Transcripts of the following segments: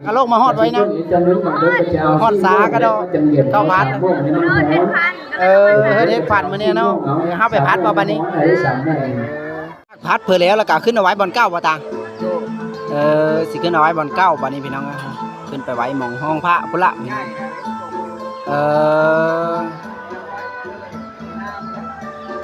ກະໂລກມາຮອດໄວນະ ຮອດສາກະດອກ ເຂົ້າພັດ ເອີ ເຮັດພັນມື້ນີ້ເນາະ ເອີ ເຮົາໄປພັດບໍ່ບາດນີ້ ພັດເພິ່ນແລ້ວ ແລ້ວກະຂຶ້ນເອົາໄວ້ບ່ອນເກົ່າບໍ່ຕາ ເອີ ຊິຂຶ້ນເອົາໄວ້ບ່ອນເກົ່າບາດນີ້ພີ່ນ້ອງ ຂຶ້ນໄປໄວ້ໝ່ອງຫ້ອງພະພຸ້ນລະ ເອີ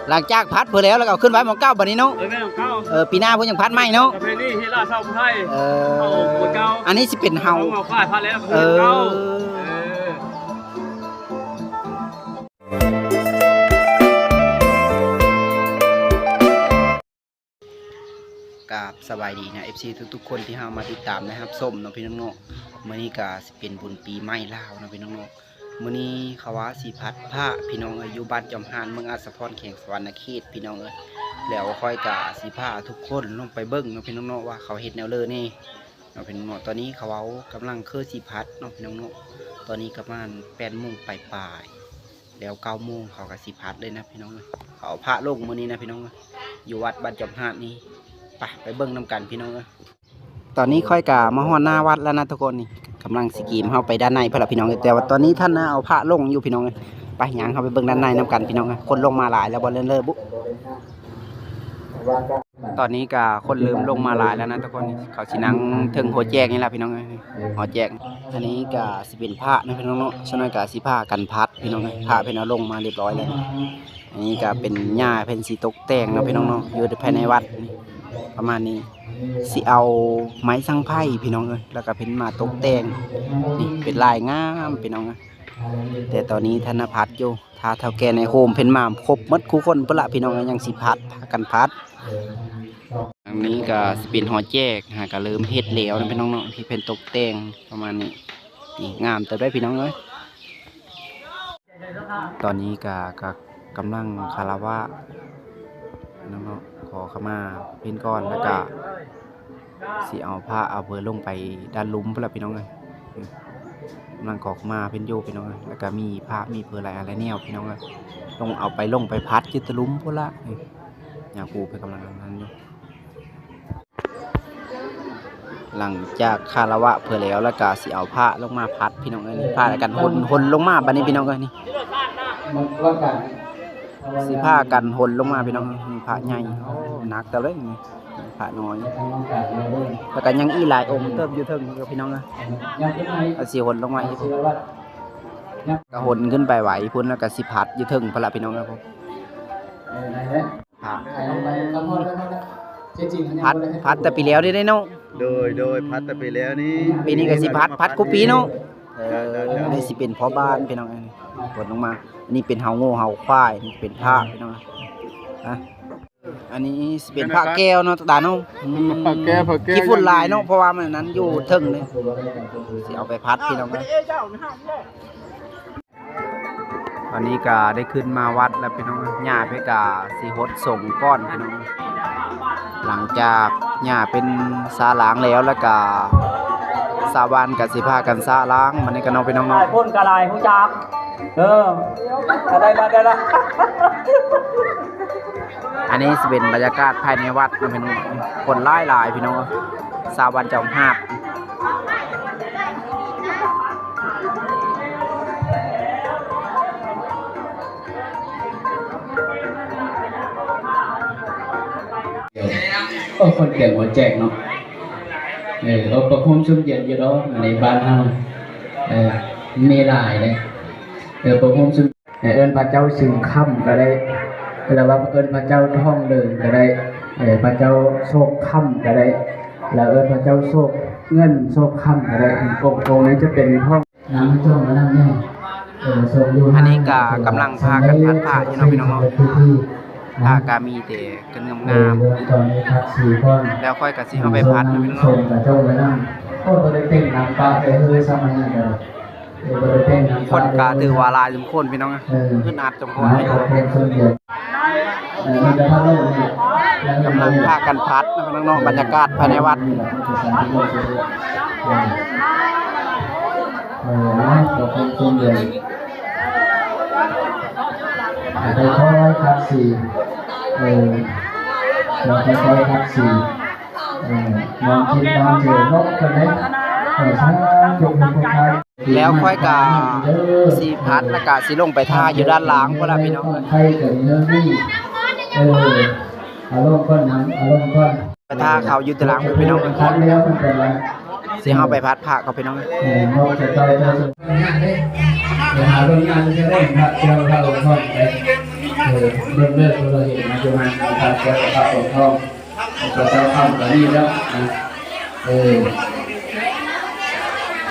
ຫຼັງຈາກພັດເພິ່ນແລ້ວ ແລ້ວກໍເອົາຂຶ້ນໄວ້ໝ່ອງເກົ່າບາດນີ້ເນາະ ເອີ ແມ່ນໝ່ອງເກົ່າ ເອີ ປີໜ້າເພິ່ນຍັງພັດໃໝ່ເນາະ ປະເພນີຮີດລາຊາວຜູ້ໄທ ເອີ ເອົາໝ່ອງເກົ່າ ອັນນີ້ຊິເປັນເຮົາ ເອົາໝ່ອງຝ່າຍພັດແລ້ວກໍຄືເກົ່າ ເອີ ເອີ. ກາບສະບາຍດີນະ ເອັຟຊີ ທຸກໆຄົນທີ່ເຮົາມາຕິດຕາມ ແລະ ຮັບຊົມເນາະພີ່ນ້ອງເນາະ ມື້ນີ້ກະຊິເປັນບຸນປີໃໝ່ລາວເນາະພີ່ນ້ອງເນາະ ມື້ນີ້ເຂົາວ່າຊິພັດພະພີ່ນ້ອງເອີຍ ຢູ່ບ້ານຈອມຫານ ເມືອງອາດສະພອນ ແຂວງສະຫວັນນະເຂດພີ່ນ້ອງເອີຍ ແລ້ວຂ້ອຍກະຊິພາທຸກຄົນລົງໄປເບິ່ງເນາະພີ່ນ້ອງເນາະ ວ່າເຂົາເຮັດແນວເລີແດ່ ເນາະພີ່ນ້ອງເນາະ ຕອນນີ້ເຂົາເວົ້າກຳລັງຄືຊິພັດເນາະພີ່ນ້ອງເນາະ ຕອນນີ້ກະປະມານແປດໂມງປາຍໆ ແລ້ວເກົ້າໂມງເຂົາກະຊິພັດເລີຍນະພີ່ນ້ອງເອີຍ ເຂົາເອົາພະລົງມື້ນີ້ນະພີ່ນ້ອງເອີຍ ຢູ່ວັດບ້ານຈອມຫາດນີ້ ໄປ ໄປເບິ່ງນຳກັນພີ່ນ້ອງເອີຍ ຕອນນີ້ຂ້ອຍກະມາຮອດໜ້າວັດແລ້ວນະທຸກຄົນ ນີ້ກຳລັງຊິກີມເຮົາໄປດ້ານໃນພຸ້ນລະພີ່ນ້ອງເອີຍ ແຕ່ວ່າຕອນນີ້ທ່ານນະເອົາພະລົງຢູ່ພີ່ນ້ອງເອີຍ ໄປ ຍ່າງເຮົາໄປເບິ່ງດ້ານໃນນຳກັນພີ່ນ້ອງເອີຍ ຄົນລົງມາຫຼາຍແລ້ວບໍ່ເລີ້ເລີບຸ ຕອນນີ້ກະຄົນເລີ່ມລົງມາຫຼາຍແລ້ວນະທຸກຄົນ ເຂົາຊິນັ່ງເທິງຫໍແຈກນີ້ລະພີ່ນ້ອງເອີຍ ຫໍແຈກ ອັນນີ້ກະຊິເປັນພະເນາະພີ່ນ້ອງເນາະ ສ່ວນໃຫຍ່ກະຊິພາກັນພັດພີ່ນ້ອງເອີຍ ພະເພິ່ນເອົາລົງມາຮຽບຮ້ອຍແລ້ວ ອັນນີ້ກະເປັນຫຍ້າເພິ່ນຊິຕົກແຕ່ງເນາະພີ່ນ້ອງເນາະ ຢູ່ພາຍໃນວັດນີ້ ປະມານນີ້ ຊິເອົາໄມ້ສັງໄພພີ່ນ້ອງເອີຍ ແລ້ວກະເພິ່ນມາຕົກແຕ່ງ ນີ້ເປັນລາຍງາມພີ່ນ້ອງເອີຍ ແຕ່ຕອນນີ້ທັນນະພັດຢູ່ ຖ້າເຖົ້າແກ່ນາຍໂຮມເພິ່ນມາຄົບໝົດຄູ່ຄົນພຸ້ນລະພີ່ນ້ອງ ຍັງຊິພັດ ພາກັນພັດ ອັນນີ້ກະຊິເປັນຫໍແຈກ ຫາກະເລີ່ມເຮັດແລ້ວນະພີ່ນ້ອງເນາະ ທີ່ເພິ່ນຕົກແຕ່ງປະມານນີ້ ນີ້ງາມເຕີບເດ້ພີ່ນ້ອງເອີຍ ຕອນນີ້ກະ ກະກຳລັງຄາລະວະ ພີ່ນ້ອງເນາະ ຂໍຂະມາເພິ່ນກ່ອນ ແລ້ວກະ ຊິເອົາພະເອົາເພີລົງໄປດ້ານລຸ່ມພຸ້ນລະພີ່ນ້ອງເອີຍ ກຳລັງຂໍຂະມາເພິ່ນຢູ່ພີ່ນ້ອງເອີຍ ແລ້ວກະມີພະມີເພີຫຼາຍອັນຫຼາຍແນວພີ່ນ້ອງເອີຍ ຕ້ອງເອົາໄປລົງໄປພັດຢູ່ຕະລຸ່ມພຸ້ນລະ ຍາຄູເພິ່ນກຳລັງອັນນັ້ນຢູ່ ຫຼັງຈາກຄາລະວະເພິ່ນແລ້ວ ແລ້ວກະຊິເອົາພະລົງມາພັດພີ່ນ້ອງເອີຍ ນີ້ພະກັນຫົນ ຫົນລົງມາບາດນີ້ພີ່ນ້ອງເອີຍ ນີ້ ຊິພາກັນຫົນລົງມາພີ່ນ້ອງ ນີ້ພະໃຫຍ່ ໂອ້ ໜັກເຕີບເລີຍນີ້ ພະນ້ອຍ ແລ້ວກະຍັງອີກຫຼາຍອົງເຕີບຢູ່ເທິງຢູ່ພີ່ນ້ອງເອີຍ ກະຊິຫົນລົງມາອີກ ກະຫົນຂຶ້ນໄປໄວ້ພຸ້ນ ແລ້ວກະຊິພັດຢູ່ເທິງພຸ້ນລະພີ່ນ້ອງເອີຍ ພະ ພັດ ພັດແຕ່ປີແລ້ວນີ້ເດ້ເນາະ ໂດຍ ໂດຍ ພັດແຕ່ປີແລ້ວນີ້ ປີນີ້ກະຊິພັດ ພັດຄູ່ປີເນາະ ເອີ ອັນນີ້ຊິເປັນພໍ່ບ້ານພີ່ນ້ອງ ຫົນລົງມາ ອັນນີ້ເປັນເຫົາງົວເຫົາຄວາຍ ນີ້ເປັນພະພີ່ນ້ອງ ອະ ອັນນີ້ຊິເປັນພະແກ້ວເນາະຕາເນາະ ອືມ ພະແກ້ວ ພະແກ້ວ ຂີ້ຝຸ່ນຫຼາຍເນາະ ເພາະວ່າມັນນັ້ນຢູ່ເທິງເດ້ ຊິເອົາໄປພັດພີ່ນ້ອງເອີຍ ຕອນນີ້ກະໄດ້ຂຶ້ນມາວັດແລ້ວພີ່ນ້ອງ ຍ່າເພິ່ນກະຊິຫົດສົງກ່ອນພີ່ນ້ອງ ຫຼັງຈາກຍ່າເປັນສາລ້າງແລ້ວ ແລ້ວກະຊາວບ້ານກະຊິພາກັນສະລ້າງ ບາດນີ້ກະເນາະພີ່ນ້ອງເນາະ ຄົນກະຫຼາຍຮູ້ຈັກ ເອີ ໄດ້ລະ ໄດ້ລະ ອັນນີ້ຊິເປັນບັນຍາກາດພາຍໃນວັດເນາະພີ່ນ້ອງ ຄົນຫຼາຍໆພີ່ນ້ອງ ຊາວບ້ານຈອມຫາດ ໂອ້ ຄົນແກ່ງຫົວແຈກເນາະ ເອີ ອົບປະໂຄມຊຸມເຢັນຢູ່ດອກ ໃນບ້ານເຮົາ ເອີ ມີຫຼາຍເດ້ ເອີ ປະໂຄມຊຸມ ເອີ້ນພະເຈົ້າຊຶງຄຳກະໄດ້ ຫຼືວ່າເອີ້ນພະເຈົ້າທອງເລີງກະໄດ້ ເອີ ພະເຈົ້າໂຊກຄຳກະໄດ້ ລະເອີ້ນພະເຈົ້າໂຊກເງິນໂຊກຄຳກະໄດ້ ອົງ ອົງນີ້ຈະເປັນທອງ ນຳໃຫ້ເຈົ້າມານຳແດ່ ເອີ ຊົມຢູ່ ອັນນີ້ກະກຳລັງພາກັນພັດພະຢູ່ເນາະພີ່ນ້ອງເນາະ ພະກະມີແຕ່ ເງິນງາມໆ ແລ້ວຂ້ອຍກະຊິເອົາໄປພັດນະພີ່ນ້ອງ ໂອ້ ບໍ່ໄດ້ເປັນນາງຟ້າແຕ່ເຮີສະໄໝນັ້ນ ຄົນກະຖືວ່າຫຼາຍສົມຄວນພີ່ນ້ອງ ອຶດອັດສົມຄວນ ກຳລັງພາກັນພັດນະພີ່ນ້ອງເນາະ ບັນຍາກາດພາຍໃນວັດ ເອີ ເນາະ ຂໍຄວາມຊ່ວຍເຫຼືອ ໃຫ້ຄ່ອຍໆຂັບຂີ່ ເອີ ໃຫ້ຄ່ອຍໆຂັບຂີ່ ເອີ ມອງຄິດມອງເຈີນົກເພິ່ນເດ້ ແລ້ວຂ້ອຍກະຊິພັດ ແລ້ວກະຊິລົງໄປຖ້າຢູ່ດ້ານລ່າງພຸ້ນລະພີ່ນ້ອງ. ເອີ ເອົາລົງກ່ອນນະ ເອົາລົງກ່ອນ ໄປຖ້າເຂົາຢູ່ຕາລ່າງພຸ້ນພີ່ນ້ອງ. ຄັນແລ້ວມັນເປັນຫຍັງ ຊິເຮົາໄປພັດພະກ່ອນພີ່ນ້ອງ. ເອີ ເອົາໄປເອົາໄປ ໄປຫາເບິ່ງງານເທື່ອໄດ້ນະ ເຈົ້າເຮົາພ້ອມໄປ. ເອີ ເບິ່ງເດີ ເພິ່ນເຫັນມາຢູ່ຫັ້ນ ພະເຈົ້າພະສົງທອງ ພະເຈົ້າຄຳກໍນີ້ແລ້ວນະ. ເອີ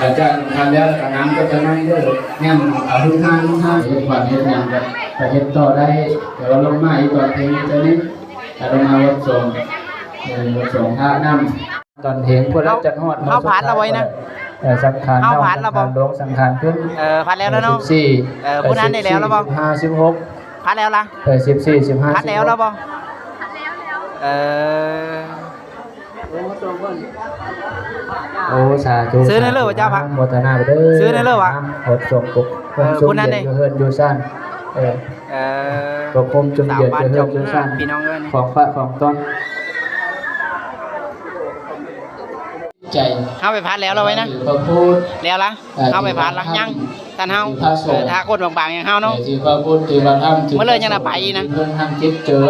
ອາຈານທຳແລ້ວກໍນຳກໍຈະໄດ້ເດີ ຍັງເອົາຫຸນທາງ ຫຸນທາງເຮັດວັດເຮັດຫຍັງກໍໄປເຮັດຕໍ່ໄດ້ ແຕ່ວ່າລົງມາອີກຕອນເພງເທື່ອໜຶ່ງ ແລ້ວລົງມາວັດສົງ ເອີ ວັດສົງພະນຳ. ຕອນເພງພຸ້ນລະຈະຮອດ ເຮົາພັດແລ້ວບໍ່ນະ? ເອີ ສັງຂານເຮົາ ເຮົາພັດແລ້ວບໍ່? ສັງຂານຫຼວງ ສັງຂານຂຶ້ນ ເອີ ພັດແລ້ວເນາະ ເອີ ສິບສີ່ ເອີ ຜູ້ນັ້ນໄດ້ແລ້ວລະບໍ່? ສິບຫ້າ ສິບຫົກ ພັດແລ້ວລະ? ເອີ ສິບສີ່ ສິບຫ້າ ພັດແລ້ວລະບໍ່? ເອີ ໂອ້ ສາທຸ ຊື້ແນ່ເລີວ່າເຈົ້າພະ ໂມທະນາເດີ ຊື້ແນ່ເລີວ່າ ຮອດສົງ ເອີ ຜູ້ນັ້ນເດ້ ຢູ່ເຮືອນຢູ່ຊານ ເອີ ເອີ ພະພົມຈົງເຢັນເຮືອນເຮືອນຊານ ພີ່ນ້ອງເອີຍ ຂອງພະຂອງຕ້ອງໃຈ. ເຮົາໄປພັດແລ້ວລະໄວ້ນະ ແລ້ວລະ ເຮົາໄປພັດລະ ຍັງ ທ່ານເຮົາ ເອີ ຖ້າຄົນບາງໆ ຢ່າງເຮົາເນາະ ເອີ ທີ່ພະພຸດ ທີ່ພະທຳ ມື້ເລີຍຍັງນະໄປອີກນະ ເພິ່ນທາງຈິດເຈີ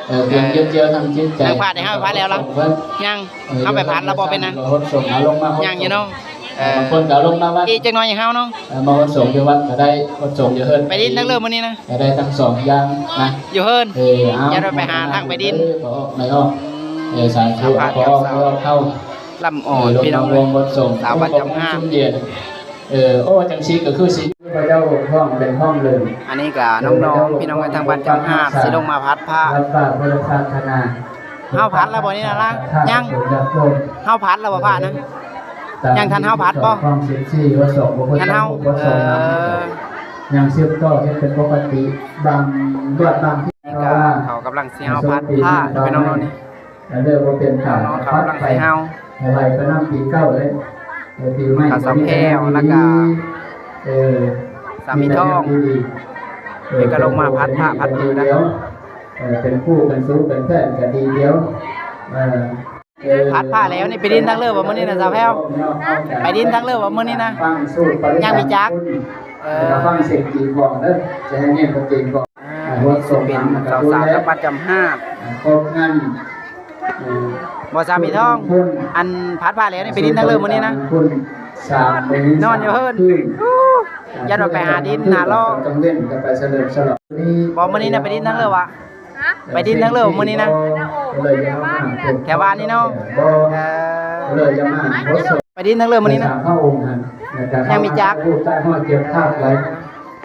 ເອີ ເປັນເຈັບເຈັວທາງຈິດໃຈ ນາງພາດໃຫ້ເຮົາໄປພັດແລ້ວລະ ຍັງ ເຮົາໄປພັດລະບໍ່ເປັນນະ ຍັງຢູ່ເນາະ ເອີ ບາງຄົນກໍເອົາລົງມາວັດ ອີກຈັກໜ້ອຍໃຫ້ເຮົາເນາະ ເອີ ມາວັດສົງຢູ່ວັດກໍໄດ້ ວັດສົງຢູ່ເຮືອນ ໄປດິນທັງເລີຍມື້ນີ້ນະ ກໍໄດ້ທັງສອງຢ່າງນະ ຢູ່ເຮືອນ ເອີ ເອົາ ຢ່າໄປຫາທາງໄປດິນ ເອີ ບໍ່ອອກ ບໍ່ອອກ ເອີ ສາທຸ ບໍ່ອອກ ບໍ່ອອກ ເຂົ້າ ລຳອ່ອນ ເອີ ພີ່ນ້ອງເອີຍ ສາວບ້ານຈຳຫ້າມ ເອີ ໂອ້ ຈັ່ງຊີ້ກໍຄືຊິ ພະເຈົ້າອົງທ້ອງເປັນທ້ອງເລີຍ. ອັນນີ້ກໍນ້ອງໆ ພີ່ນ້ອງເອີຍ ທາງບ້ານຈຳຫ້າມ ຊິລົງມາພັດພະ ເຮົາພັດແລ້ວບໍ່ນີ້ນະລະ? ຍັງ ເຮົາພັດແລ້ວບໍ່ພະນະ? ຍັງທັນເຮົາພັດບໍ່? ທັນເຮົາ ເອີ ຍັງສືບຕໍ່ເຮັດເປັນປົກກະຕິ ບາງວັດບາງທີ່ ນີ້ກໍເຂົາກຳລັງຊິເຮົາພັດພະ ພີ່ນ້ອງເນາະ ນີ້ ເອີ ບໍ່ເປັນການ ເນາະ ເຂົາກຳລັງຊິເຮົາ ໄລ່ໄປນຳປີເກົ່າເລີຍ ເອີ ປີໃໝ່ ຂ້າສາວແພ້ວ ແລ້ວກໍ ເອີ ສາມີທອງ ເອີ ເພິ່ນກໍລົງມາພັດພະພັດເພີນະ ເອີ ເປັນຄູ່ເປັນຊູເປັນແຟນກັນດີດຽວ ເອີ ພັດພະແລ້ວນີ້ໄປດິນທັງເລີບໍ່ມື້ນີ້ນະສາວແພ້ວ? ໄປດິນທັງເລີບໍ່ມື້ນີ້ນະ? ຍັງມີຈັກ ເອີ ຟັງເສຍງຕີກອງເດີ ຈະໃຫ້ແມ່ນເພິ່ນຕີກອງ ອ່າ ບົດສົງເປັນສາວໆ ຈາກບ້ານຈຳຫ້າມ ອ່າ ຄົບງານ ເອີ ບໍ່ສາມີທອງ ອັນພັດພະແລ້ວນີ້ໄປດິນທັງເລີມື້ນີ້ນະ ນອນຢູ່ເຮືອນ ຢ້ານວ່າໄປຫາດິນຫາລອງ ບໍ່ມື້ນີ້ນະໄປດິນທັງເລີວະ? ໄປດິນທັງເລີມື້ນີ້ນະ ແຖວບ້ານນີ້ເນາະ ເອີ ໄປດິນທັງເລີມື້ນີ້ນະ ຍັງມີຈັກ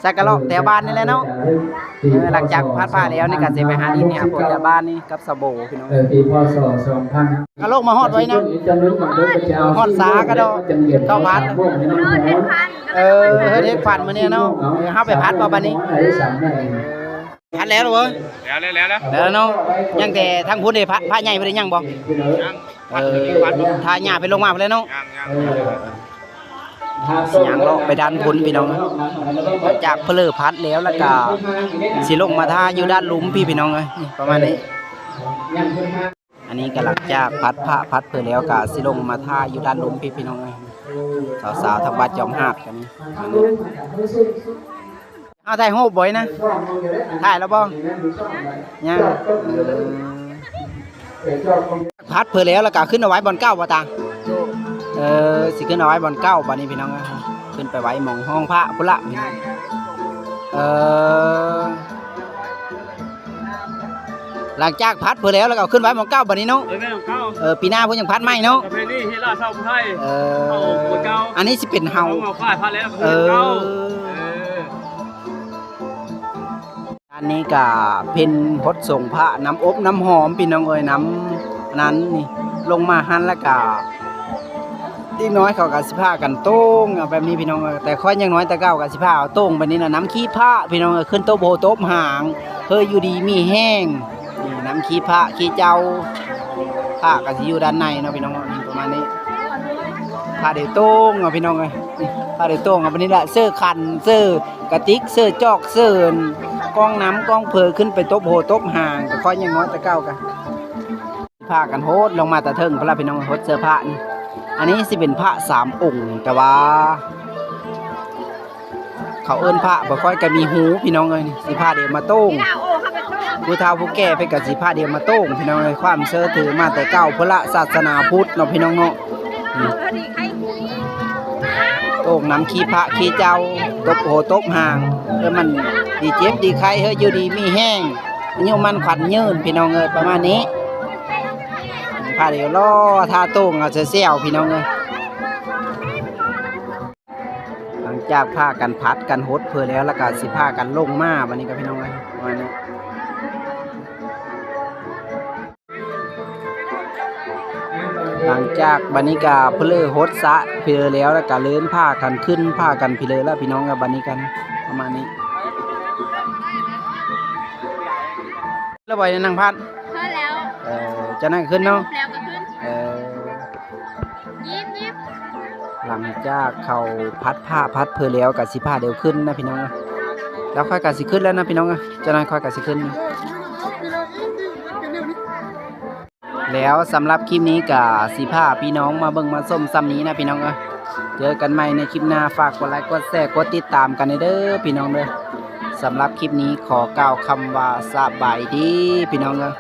ສັກກະເລາະແຖວບ້ານນີ້ແຫຼະເນາະ ເອີ ຫຼັງຈາກພັດພະແລ້ວນີ້ກໍຊິໄປຫາດິນຫາຜົວແຖວບ້ານນີ້ກັບສາໂບພີ່ນ້ອງ ເອີ ປີ ພ.ສ. ສອງພັນ ກະໂລກມາຮອດໄວນະ ຮອດສາກະດອກ ເຂົ້າພັດ ເອີ ເຮັດເຮັດຂວັນມື້ນີ້ເນາະ ເອີ ເຮົາໄປພັດບໍ່ບັດນີ້? ພັດແລ້ວເວີ້ຍ ແລ້ວ ແລ້ວ ແລ້ວ ແລ້ວເນາະ ຍັງແຕ່ທາງພຸ້ນເດ້ ພະ ພະໃຫຍ່ເພິ່ນໄດ້ຍັງບໍ່? ຍັງ ເອີ ຖ້າຍ່າເພິ່ນລົງມາພຸ້ນແຫຼະເນາະ ຍັງ ຍັງ ຊິຍ່າງເລາະໄປດ້ານພຸ້ນພີ່ນ້ອງ ຈາກເພີ້ພັດແລ້ວ ແລ້ວກະຊິລົງມາຖ້າຢູ່ດ້ານລຸ່ມພີ້ພີ່ນ້ອງເອີຍ ປະມານນີ້ ອັນນີ້ກະຫຼັງຈາກພັດພະພັດເພີແລ້ວກະຊິລົງມາຖ້າຢູ່ດ້ານລຸ່ມພີ້ພີ່ນ້ອງເອີຍ ສາວໆ ທາງບ້ານຈອມຫາດກັນນີ້ ເອົາ ຖ່າຍຮູບບໍ່ນະ? ຖ່າຍແລ້ວບໍ່? ຍັງ ເອີ ພັດເພີແລ້ວ ແລ້ວກະຂຶ້ນເອົາໄວ້ບ່ອນເກົ່າບໍ່ຕາ? ເອີ ຊິຂຶ້ນເອົາໄວ້ບ່ອນເກົ່າບັດນີ້ພີ່ນ້ອງເອີຍ ຂຶ້ນໄປໄວ້ໝ່ອງຫ້ອງພະພຸ້ນລະ ເອີ ຫຼັງຈາກພັດເພີແລ້ວ ແລ້ວກໍຂຶ້ນໄວ້ໝ່ອງເກົ່າບັດນີ້ເນາະ ເອີ ແມ່ນໝ່ອງເກົ່າ ເອີ ປີໜ້າເພິ່ນຍັງພັດໃໝ່ເນາະ ປະເພນີທີ່ລາວຊາວໄທ ເອີ ອັນນີ້ຊິເປັນເຮົາ ເຮົາເອົາໄປພັດແລ້ວ ເອີ ຂຶ້ນເກົ່າ ເອີ ອັນນີ້ກະເປັນຫົດສົງພະ ນ້ຳອົບນ້ຳຫອມພີ່ນ້ອງເອີຍ ນ້ຳນັ້ນນີ້ ລົງມາຫັ້ນແລ້ວກະ ເດັກນ້ອຍເຂົາກະຊິພາກັນໂຕ່ງເອົາແບບນີ້ພີ່ນ້ອງເອີຍ ແຕ່ຂ້ອຍຍັງນ້ອຍແຕ່ເກົ່າກະຊິພາເອົາໂຕ່ງແບບນີ້ນະ ນ້ຳຂີ້ພະພີ່ນ້ອງເອີຍ ຂຶ້ນໂຕະໂພໂຕະຫາງ ເຮີຢູ່ດີມີແຮງ ນີ້ນ້ຳຂີ້ພະຂີ້ເຈົ້າ ພະກະຊິຢູ່ດ້ານໃນເນາະພີ່ນ້ອງເນາະ ນີ້ປະມານນີ້ ພາໄດ້ໂຕ່ງເອົາພີ່ນ້ອງເອີຍ ນີ້ພາໄດ້ໂຕ່ງເອົາແບບນີ້ແຫຼະ ເສີຂັນ ເສີກະຕິກ ເສີຈອກ ເສີກອງນ້ຳກອງເພີ ຂຶ້ນໄປໂຕະໂພໂຕະຫາງ ແຕ່ຂ້ອຍຍັງນ້ອຍແຕ່ເກົ່າກະ ພາກັນໂຫດລົງມາແຕ່ເທິງພຸ້ນລະພີ່ນ້ອງ ໂຫດເສື້ອຜ້ານີ້ ອັນນີ້ຊິເປັນພະສາມອົງ ແຕ່ວ່າເຂົາເອີ້ນພະບໍ່ຄ່ອຍກະມີຮູ ພີ່ນ້ອງເອີຍ. ນີ້ຊິພາດຽວມາໂຕ້ງ ຜູ້ເຖົ້າຜູ້ແກ່ເພິ່ນກະຊິພາດຽວມາໂຕ້ງ ພີ່ນ້ອງເອີຍ. ຄວາມເຊື່ອຖືມາແຕ່ເກົ່າພຸ້ນລະ ສາສະໜາພຸດເນາະ ພີ່ນ້ອງເນາະ. ນີ້ໂຕ້ງນຳຂີ້ພະຂີ້ເຈົ້າ ຕົບຫົວຕົບຫາງ ເອີ ມັນດີເຈັບດີໄຄ ເຮີຢູ່ດີມີແຮງ ອາຍຸໝັ້ນຂວັນຍືນ ພີ່ນ້ອງເອີຍ ປະມານນີ້. ພາດຽວລໍຖ້າໂຕ້ງເອົາແຊວໆ ພີ່ນ້ອງເອີຍ. ຫຼັງຈາກພາກັນຜັດກັນຫົດເພີແລ້ວ ແລ້ວກະຊິພາກັນລົງມາ ບາດນີ້ກະ ພີ່ນ້ອງເອີຍ ປະມານນີ້. ຫຼັງຈາກບາດນີ້ກະເພີຫົດສະເພີແລ້ວ ແລ້ວກະເລີ່ມພາກັນຂຶ້ນ ພາກັນພີເລີລະ ພີ່ນ້ອງເອີຍ. ບາດນີ້ກັນປະມານນີ້ ແລ້ວບໍ່ນາງພັດ? ພໍແລ້ວ ເອີ ຈາກນັ້ນຂຶ້ນເນາະ ແລ້ວກະຂຶ້ນ ເອີ. ຍິບໆ ຫຼັງຈາກເຂົາຜັດພະຜັດເພີແລ້ວ ກະຊິພາດຽວຂຶ້ນນະ ພີ່ນ້ອງເອີຍ. ແລ້ວຂ້ອຍກະຊິຂຶ້ນແລ້ວນະ ພີ່ນ້ອງເອີຍ ຈາກນັ້ນຂ້ອຍກະຊິຂຶ້ນ. ແລ້ວສຳລັບຄລິບນີ້ກະຊິພາພີ່ນ້ອງມາເບິ່ງມາຊົມສ່ຳນີ້ນະ ພີ່ນ້ອງເອີຍ. ເຈີກັນໃໝ່ໃນຄລິບໜ້າ ຝາກກົດໄລ ກົດແຊ ກົດຕິດຕາມກັນແດ່ເດີ ພີ່ນ້ອງເດີ. ສຳລັບຄລິບນີ້ຂໍກ່າວຄຳວ່າສະບາຍດີ ພີ່ນ້ອງເອີຍ.